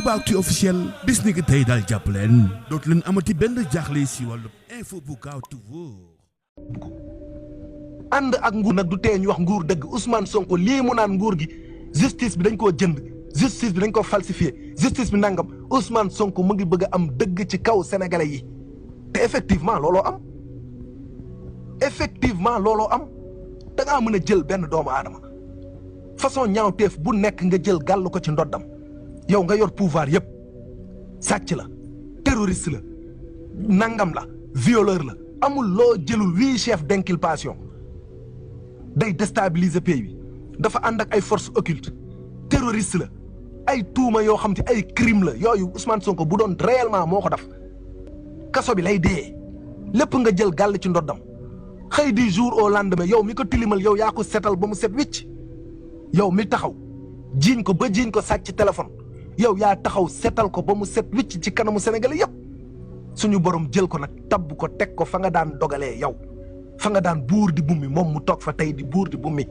Aboubacry officiel bis ni ki tey daal jàpp leen dootu leen amati benn jaaxle si wàllu info bu gaaw te wóor. ànd ak nguur nag du tee ñu wax nguur dëgg Ousmane Sonko lii mu naan nguur gi justice bi dañ koo jënd justice bi dañ ko falsifié justice bi nangam Ousmane Sonko mu ngi bëgg a am dëgg ci kaw sénégalais yi te effectivement looloo am da ngaa mën a jël benn doomu aadama façon ñaawteef bu nekk nga jël gàll ko ci ndoddam yow nga yor pouvoir yëpp sàcc la terroriste la nangam la violeur la amul loo jëlul 8 chefs d'inculpation day déstabiliser pays bi dafa ànd ak ay forces occultes terroriste la ay tuuma yoo xam te ay crime la yooyu Ousmane Sonko bu doon réellement moo ko def kaso bi lay dee lépp nga jël gàll ci ndoddam xëy di jour au lendemain yow mi ko tilimal yow yaa ko setal ba mu set wicc yow mi taxaw jiiñ ko ba jiiñ ko sàcc téléphone yow yaa taxaw setal ko ba mu set wicc ci kanamu Sénégalais yëpp suñu borom jël ko nag tabb ko teg ko fa nga daan dogalee yow fa nga daan buur di bummi moom mu toog fa tey di buur di bummi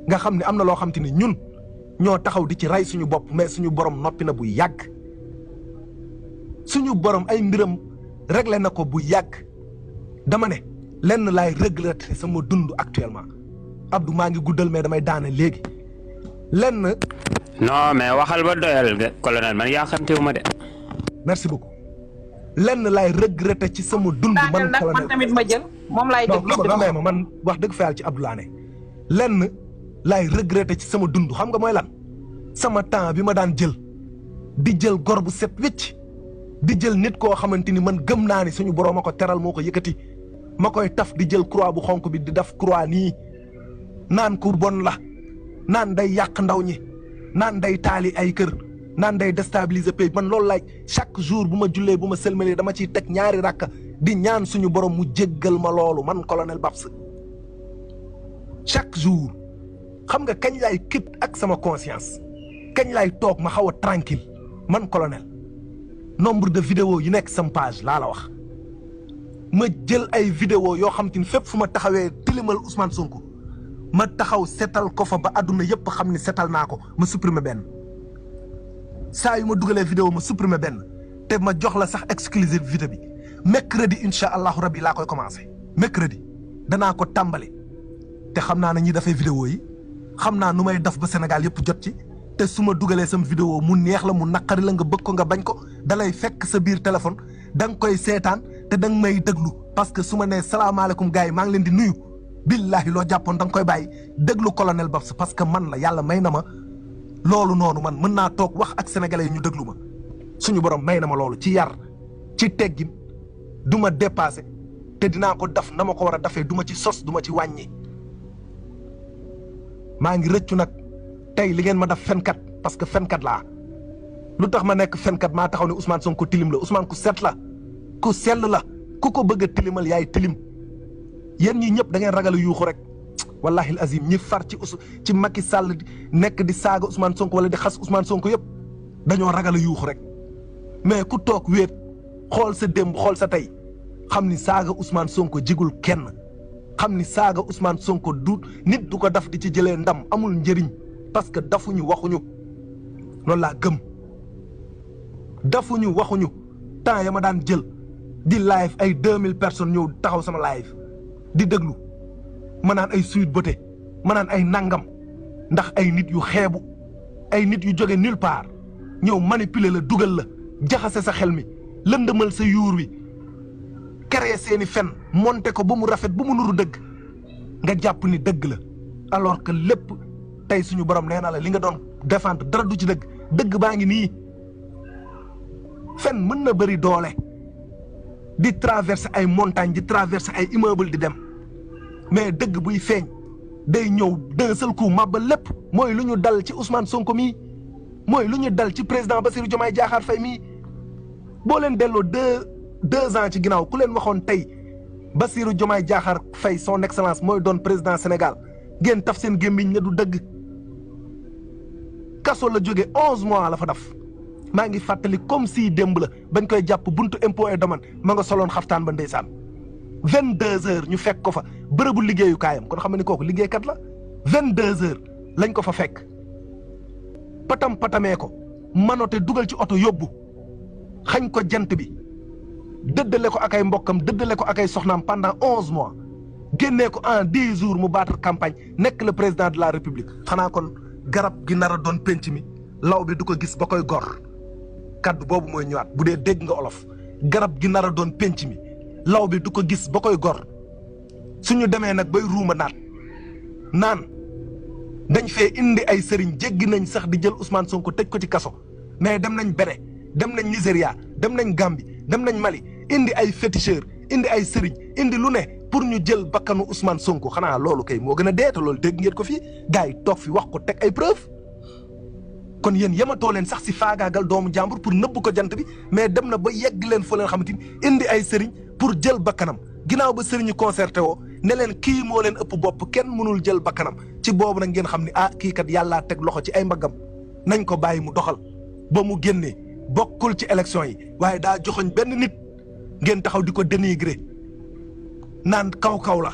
nga xam ne am na loo xam te ni ñun ñoo taxaw di ci rey suñu bopp mais suñu borom noppi na bu yàgg suñu borom ay mbiram réglé na ko bu yàgg dama ne lenn laay regretter sama dund actuellement Abdou maa ngi guddal mais damay daane léegi lenn. non mais waxal ba doyal colonel man yaa xamtewu ma de. merci beaucoup lenn laay regretter ci sama dund. man colonel man tamit ma jël moom laay déglu man wax dëgg fa yàlla ci Abdou laa ne lenn laay regretter ci sama dund xam nga mooy lan sama temps bi ma daan jël di jël gor bu set wicc di jël nit koo xamante ni man gëm naa ni suñu borom a ko teral moo ko yëkkati ma koy taf di jël croix bu xonk bi di def croix nii naan ku bon la naan day yàq ndaw ñi naan day taali ay kër naan day déstabiliser pays man loolu laaj chaque jour bu ma jullee bu ma sëlmalee dama ciy teg ñaari rakka di ñaan suñu borom mu jéggal ma loolu man colonel Babs chaque jour xam nga kañ laay kit ak sama conscience kañ laay toog ma xaw a tranquille man colonel nombre de vidéos yu nekk sama page laa la wax ma jël ay vidéo yoo xam te ni fépp fu ma taxawee tilimal Ousmane Sonko ma taxaw setal ko fa ba àdduna yëpp xam ni setal naa ko ma supprimer benn saa yu ma dugalee vidéo ma supprimer benn te ma jox la sax exclusivité bi mercredi incha allahu rabbi laa koy commencé mercredi danaa ko tàmbali te xam naa ne ñi dafay vidéo yi xam naa nu may def ba Sénégal yëpp jot ci te su ma dugalee sam vidéo mu neex la mu naqari la nga bëgg ko nga bañ ko dalay fekk sa biir téléphone da nga koy seetaan te da nga may déglu parce que su ma nee salaamaaleykum gars yi maa ngi leen di nuyu billahi loo jàppoon da nga koy bàyyi déglu colonel Babs parce que man la yàlla may na ma loolu noonu man mën naa toog wax ak sénégalais yi ñu déglu ma suñu borom may na ma loolu ci yar ci teggin du ma dépassé te dinaa ko def na ma ko war a defee du ma ci sos du ma ci wàññi maa ngi rëccu nag tey li ngeen ma def fenkat parce que fenkat laa lu tax ma nekk fenkat maa taxaw ne Ousmane Sonko tilim la Ousmane ku set la ku sell la ku ko bëgg a tilimal yaay tilim yéen ñi ñëpp da ngeen ragal a yuuxu rek wallahi azim ñi far ci Macky Sall nekk di saaga Ousmane Sonko wala di xas Ousmane Sonko yëpp dañoo ragal a yuuxu rek mais ku toog wéet xool sa démb xool sa tey xam ni saaga Ousmane Sonko jigul kenn xam ni saaga Ousmane Sonko du nit du ko daf di ci jëlee ndam amul njëriñ parce que dafuñu waxuñu loolu laa gëm dafuñu waxuñu temps ya ma daan jël di live ay 2000 personnes ñëw taxaw sama live di déglu ma naan ay Sweet Beauté ma naan ay nangam ndax ay nit yu xeebu ay nit yu jóge nulle part ñëw manipuler la dugal la jaxase sa xel mi lëndëmal sa yuur wi créer seeni fen monter ko ba mu rafet ba mu nuru dëgg nga jàpp ni dëgg la alors que lépp tey suñu borom nee na la li nga doon défendre dara du ci dëgg dëgg baa ngi nii fen mën na bëri doole di traverser ay montagnes di traverser ay immeubles di dem mais dëgg buy feeñ day ñëw d'un seul coup màbbal lépp mooy lu ñu dal ci Ousmane Sonko mii mooy lu ñu dal ci président Bassirou Diomaye Diakhar Faye mii boo leen delloo deux ans ci ginnaaw ku leen waxoon tey Bassirou Diomaye Diakhar Faye son excellence mooy doon président Sénégal ngeen taf seen gémmiñ ne du dëgg kaso la jóge 11 mois la fa def maa ngi fàttali comme si démb la bañ koy jàpp buntu impôt et domaine ma nga soloon xaftaan ba ndeysaan 22 heures ñu fekk ko fa bërëbu liggéeyukaayam kon xam nga ni kooku liggéeykat la 22 heures lañ ko fa fekk patamee ko manote dugal ci oto yóbbu xañ ko jant bi dëddale ko ak ay mbokkam dëddale ko ak ay soxnaam pendant 11 mois génnee ko en 10 jours mu battre campagne nekk le président de la république xanaa kon garab gi nar a doon penc mi law bi du ko gis ba koy gor kaddu boobu mooy ñëwaat bu dee dégg nga olof garab gi nar a doon penc mi law bi du ko gis ba koy gor suñu demee nag bay ruuma naat naan dañ fee indi ay sëriñ jéggi nañ sax di jël Ousmane Sonko tëj ko ci kaso mais dem nañ Bénin dem nañ Nigéria dem nañ Gambie dem nañ Mali indi ay féticheur indi ay sëriñ indi lu ne pour ñu jël bakkanu Ousmane Sonko xanaa loolu kay moo gën a deeta loolu dégg ngeen ko fii gars yi toog fi wax ko teg ay preuve kon yéen yematoo leen sax si faagaagal doomu jàmbur pour nëbb ko jant bi mais dem na ba yegg leen foo leen xamante ni indi ay sëriñ pour jël bakkanam ginnaaw ba sëriñ ñu concerté woo ne leen kii moo leen ëpp bopp kenn mënul jël bakkanam ci boobu nag ngeen xam ne ah kii kat yàllaa teg loxo ci ay mbaggam nañ ko bàyyi mu doxal ba mu génnee bokkul ci élection yi waaye daa joxoñ benn nit ngeen taxaw di ko dénigrer naan kaw-kaw la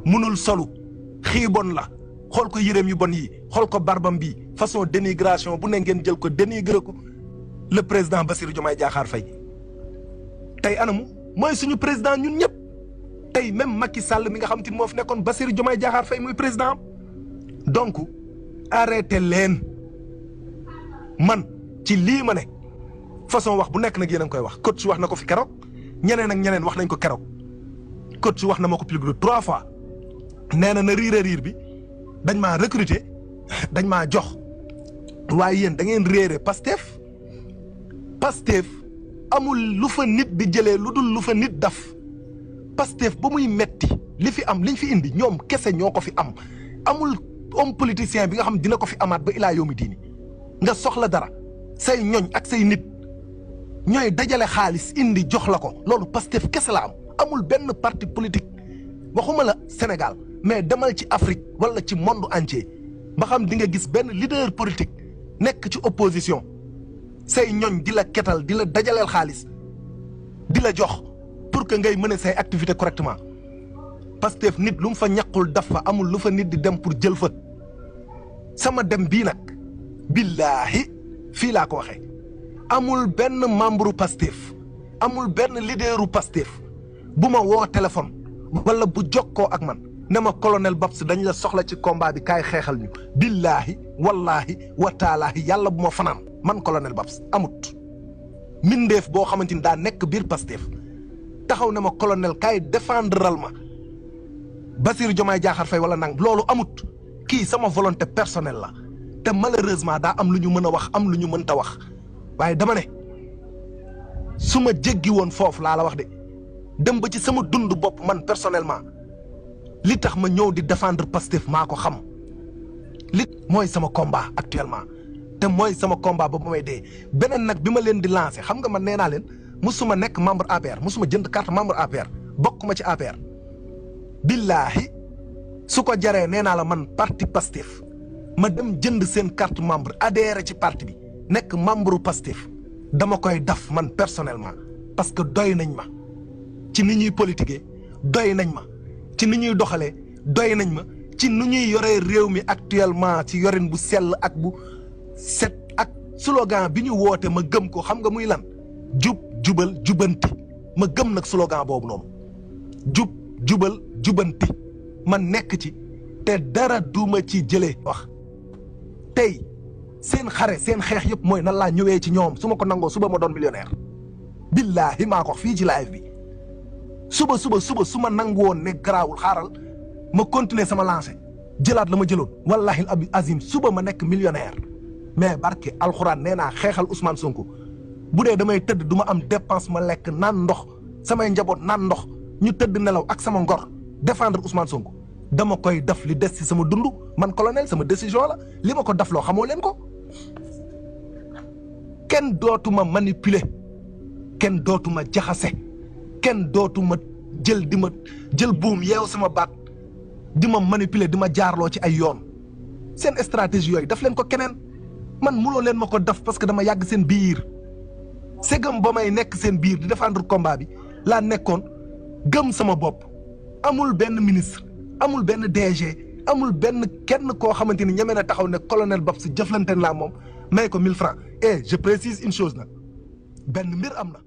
mënul solu xiibon la xool ko yéreem yu bon yi xool ko barbam bi façon dénigration bu ne ngeen jël ko dénigrer ko le président Bassirou Diomaye Diakhar Faye tey anamu mooy suñu président ñun ñëpp tey même Macky Sall mi nga xam te moo fi nekkoon Bassirou Diomaye Diakhar Faye muy président am donc arrêté leen man ci lii ma ne façon wax bu nekk nag yéen a ngi koy wax coach wax na ko fi keroog ñeneen ak ñeneen wax nañ ko keroog coach wax na ma ko plus de 3 fois nee na riir bi dañ maa recruter dañ maa jox waaye yéen da ngeen réere Pastef amul lu fa nit di jëlee lu dul lu fa nit daf Pastef ba muy metti li fi am liñ fi indi ñoom kese ñoo ko fi am amul homme politicien bi nga xam dina ko fi amaat ba ilaa yawmi diini nga soxla dara say ñoñ ak say nit ñooy dajale xaalis indi jox la ko loolu Pastef kese la am amul benn parti politique waxuma la Sénégal mais demal ci Afrique wala ci monde entier ba xam di nga gis benn leader politique nekk ci opposition say ñoñ di la ketal di la dajaleel xaalis di la jox pour que ngay mener say activité correctement Pastef nit lu mu fa ñaqul dafa amul lu fa nit di dem pour jël fa sama dem bii nag billaahi fii laa ko waxee amul benn membre Pastef amul benn leaderu Pastef bu ma woo téléphone wala bu jokkoo ak man ne ma colonel Babs dañ la soxla ci combat bi kaay xeexal ñu billaahi wallaahi wataalaahi yàlla bu ma fanaan man colonel Babs amut mindeef boo xamante ni daa nekk biir Pastef taxaw ne ma colonel kaay défendral ma Bassirou Diomaye Diakhar Faye wala nang loolu amut kii sama volonté personnelle la te malheureusement daa am lu ñu mën a wax am lu ñu mënta wax waaye dama ne su ma jéggi woon foofu laa la wax de dem ba ci sama dund bopp man personnellement li tax ma ñëw di défendre Pastef maa ko xam li mooy sama combat actuellement te mooy sama combat ba may dee beneen nag bi ma leen di lancé xam nga man nee naa leen musuma nekk membre APR musuma jënd carte membre APR bokkuma ci APR billaahi su ko jaree nee naa la man parti Pastef ma dem jënd seen carte membre adhéré ci parti bi nekk membre Pastef dama koy daf man personnellement parce que doy nañ ma ci ni ñuy politiquer doy nañ ma ci ni ñuy doxalee doy nañ ma ci nu ñuy yoree réew mi actuellement ci yorin bu sell ak bu set ak slogan bi ñu woote ma gëm ko xam nga muy lan jub jubal jubanti ma gëm nag slogan boobu noonu jub jubal jubanti ma nekk ci te dara duma ci jëlee wax tey seen xare seen xeex yëpp mooy nan laa ñëwee ci ñoom su ma ko nangoo suba ma doon millionnaire billaahi maa ko wax fii ci live bi suba su ma nangu woon ne garaawul xaaral ma continuer sama lancé jëlaat la ma jëloon wallahi al azim suba ma nekk millionnaire mais barke alxuraan nee naa xeexal Ousmane Sonko bu dee damay tëdd du ma am dépense ma lekk naan ndox samay njaboot naan ndox ñu tëdd nelaw ak sama ngor défendre Ousmane Sonko dama koy def li des ci sama dund man colonel sama décision la li ma ko def loo xamoo leen ko kenn dootuma manipuler kenn dootuma jaxase kenn dootuma jël di ma jël buum yeew sama baat di ma manipuler di ma jaarloo ci ay yoon seen stratégie yooyu daf leen ko keneen man muloo leen ma ko def parce que dama yàgg seen biir segam ba may nekk seen biir di défendre combat bi laa nekkoon gëm sama bopp amul benn ministre amul benn DG amul benn kenn koo xamante ni ñeme na taxaw ne colonel Babs jëflante laa moom may ko 1000 francs et je précise une chose nag benn mbir am na